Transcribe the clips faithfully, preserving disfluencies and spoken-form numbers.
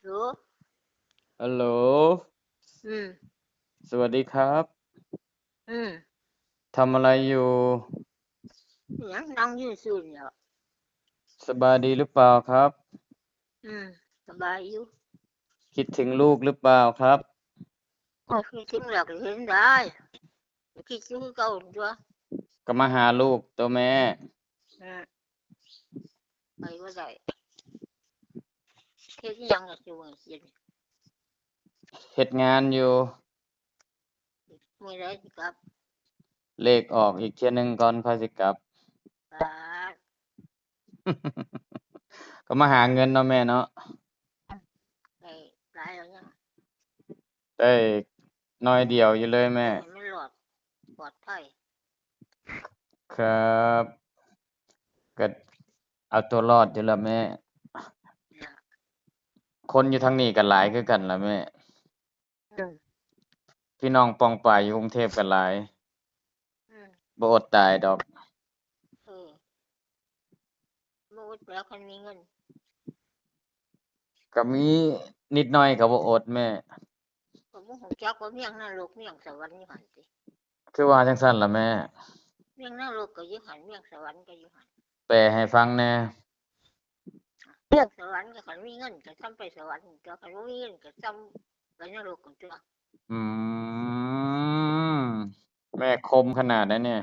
ฮัลโหล อืม สวัสดีครับ อืม ทำอะไรอยู่ หยัง นั่งอยู่ซื่อๆ เนี่ย สบายดีหรือเปล่าครับ อืม สบายอยู่ คิดถึงลูกหรือเปล่าครับ ก็คิดถึงแล้วก็เห็นได้ คิดถึงคือเก่าตัว ก็มาหาลูกตัวแม่ อืม ไปบ่ได้ เฮ็ดอิหยังล่ะซุมื้อนี้ เฮ็ดงานอยู่ มื้อใดสิกลับ เลขออกอีกเทื่อหนึ่งก่อนค่อยสิกลับ ป๊าด ก็มาหาเงินเนาะแม่เนาะ ได้หลายแล้วยัง ได้น้อยเดียวอยู่เลยแม่ ให้มันรอด ปลอดภัย ครับ ก็เอาตัวรอดอยู่แล้วแม่ จ้ะ คนอยู่ทางนี้ก็หลายคือกันล่ะแม่ อืม พี่น้องป้องปายอยู่กรุงเทพฯก็หลาย อืม บ่อดตายดอก เออ บ่อดแล้วคันมีเงิน ก็มีนิดหน่อยก็บ่อดแม่ ก็บ่ฮู้จักว่าเมืองนรกเมืองสวรรค์อยู่หั่นติ คือว่าจั่งซั้นล่ะแม่ เมืองนรกก็อยู่หั่น เมืองสวรรค์ก็อยู่หั่น แปลให้ฟังแหน่ เมืองสวรรค์ก็คันมีเงินก็ซ่ำไปสวรรค์ ก็คันบ่มีเงินก็ซ่ำไปนรกหั่นตั๊ว อืม แม่คมขนาดนั้นเนี่ย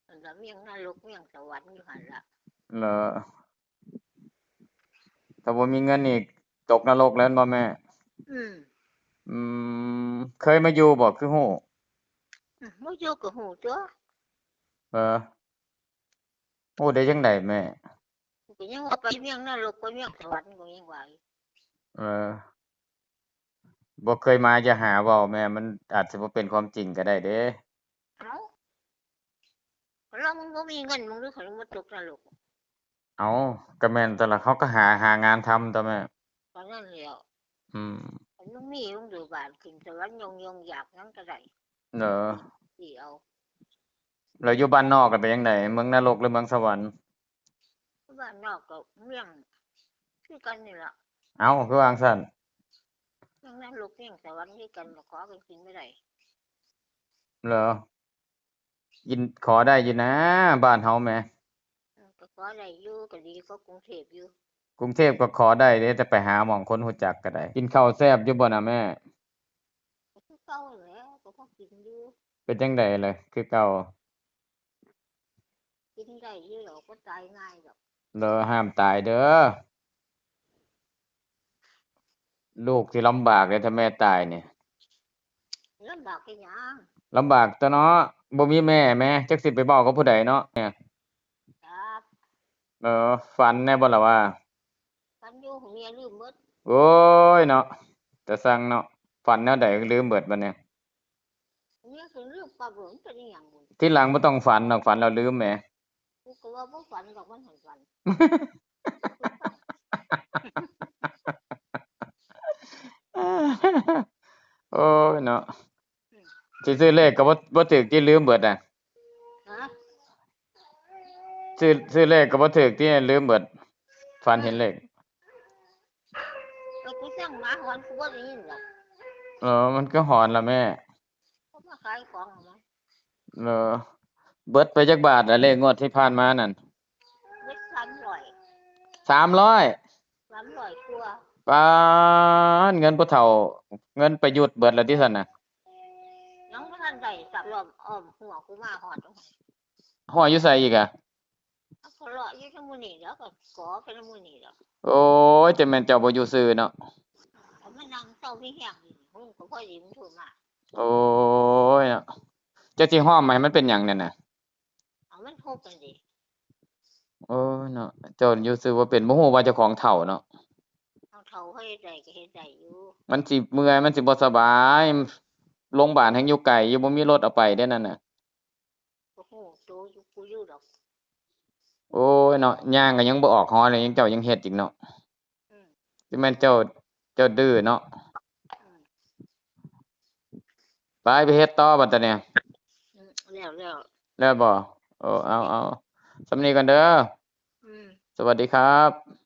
อันละเมืองนรกเมืองสวรรค์อยู่หั่นล่ะ เหรอ ถ้าบ่มีเงินนี่ตกนรกแล้วแม่นบ่แม่ อืม อืม เคยมาอยู่บ่ คือฮู้ อืม บ่อยู่ก็ฮู้ตั๊ว เออ ฮู้ได้จั่งใดแม่ ก็ยังว่าไปเมืองนรก ไปเมืองสวรรค์ก็ยังว่าอยู่ เออ บ่เคยมาอย่าหาเว้าแม่ มันอาจสิบ่เป็นความจริงก็ได้เด้ เอ้า ก็ลองมึงบ่มีเงิน มึงดู คันมึงบ่ตกนรก เอ้า ก็แม่นตั๊วล่ะ เขาก็หา หางานทำตั๊วแม่ ก็นั่นแหละ อืม คันมึงมี มึงอยู่บ้านขึ้นสวรรค์ยงๆ อยากหยังก็ได้ เหรอ สิเอา แล้วอยู่บ้านนอกก็เป็นจั่งใด เมืองนรกหรือเมืองสวรรค์ บ้านนอกก็เมืองคือกันนี่ล่ะ เอ้า คือว่าจั่งซั้น เมืองนรกเมืองสวรรค์คือกัน ก็ขอกันกินบ่ได้ เหรอ กิน ขอได้อยู่นะ บ้านเฮาแหม เออ ก็ขอได้อยู่ ก็ดีกว่ากรุงเทพฯอยู่ กรุงเทพฯก็ขอได้เด้ แต่ไปหาหม่องคนรู้จักก็ได้ กินข้าวแซ่บอยู่บ่น่ะแม่ ก็คือเก่าแหละ ก็พอกินอยู่ เป็นจั่งใดล่ะ คือเก่า กินได้อยู่ดอก บ่ตายง่ายดอก เด้อ ห้ามตายเด้อ ลูกสิลำบากเด้อ ถ้าแม่ตายนี่ ลำบากเป็นหยัง ลำบากตั๊วเนาะ บ่มีแม่แหม จักสิไปเว้ากับผู้ใดเนาะเนี่ย ครับ เออ ฝันแน่บ่ล่ะว่า ฝันอยู่ เมียลืมเบิด โอ้ยเนาะ แต่สั่งเนาะ ฝันแนวใดลืมเบิดบัดนี้ เมียสิลืมปั๊บเลย มันเป็นอีหยังบุญ ทีหลังบ่ต้องฝันดอก ฝันแล้วลืมแหม กูก็ว่าบ่ฝันดอก มันหันฝัน โอ้ยเนาะ อืม สิซื้อเลขก็บ่ บ่ถืกที่ลืมเบิดน่ะ ฮะ ซื้อ ซื้อเลขก็บ่ถืกที่ลืมเบิด ฝันเห็นเลข แล้วกูสั่งหมาหอน กูบ่ได้ยินดอก เออ มันก็หอนล่ะแม่ เขามาขายของเหรอ เออ เบิดไปจักบาทล่ะเลขงวดที่ผ่านมานั่น เบิดสามร้อย สามร้อย สามร้อยกว่า ป๊าด เงินผู้เฒ่า เงินประยุทธ์เบิดแล้วติซั่นน่ะ ยังบ่ทันได้สักรอบ อ้อมหัวกูมาฮอด ฮอดอยู่ไสอีกอะ ก็เลาะอยู่นำหมู่นี่แหล้ว ก็ขอไปนำหมู่นี่แหล้ว โอ้ย จั่งแม่นเจ้าบ่อยู่ซื่อเนาะ ก็มานั่งเซามีแฮงอยู่นี่ มึงก็พอดีมึงโทรมา โอ้ยเนาะ เจ้าสิฮ้อมให้มันเป็นหยังนั่นน่ะ เอามันคบกันดิ โอ้ยเนาะ เจ้าอยู่ซื่อบ่เป็น บ่ฮู้ว่าเจ้าของเฒ่าเนาะ เอาเฒ่าเขาเฮ็ดได้ก็เฮ็ดได้อยู่ มันสิเมื่อย มันสิบ่สบาย โรงบาลแฮ่งอยู่ไกลอยู่ บ่มีรถเอาไปเด้นั่นน่ะ บ่ฮู้โตอยู่ กูอยู่ดอก โอ้ยเนาะ ย่างก็ยังบ่ออกฮอดเลย ยัง เจ้ายังเฮ็ดอีกเนาะ อืม จั่งแม่นเจ้า เจ้าดื้อเนาะ อืม ไป ไปเฮ็ดต่อบัดตอนนี้ อืม แล้ว แล้ว แล้วบ่ โอ้ เอา เอา ส่ำนี้ก่อนเด้อ อืม สวัสดีครับ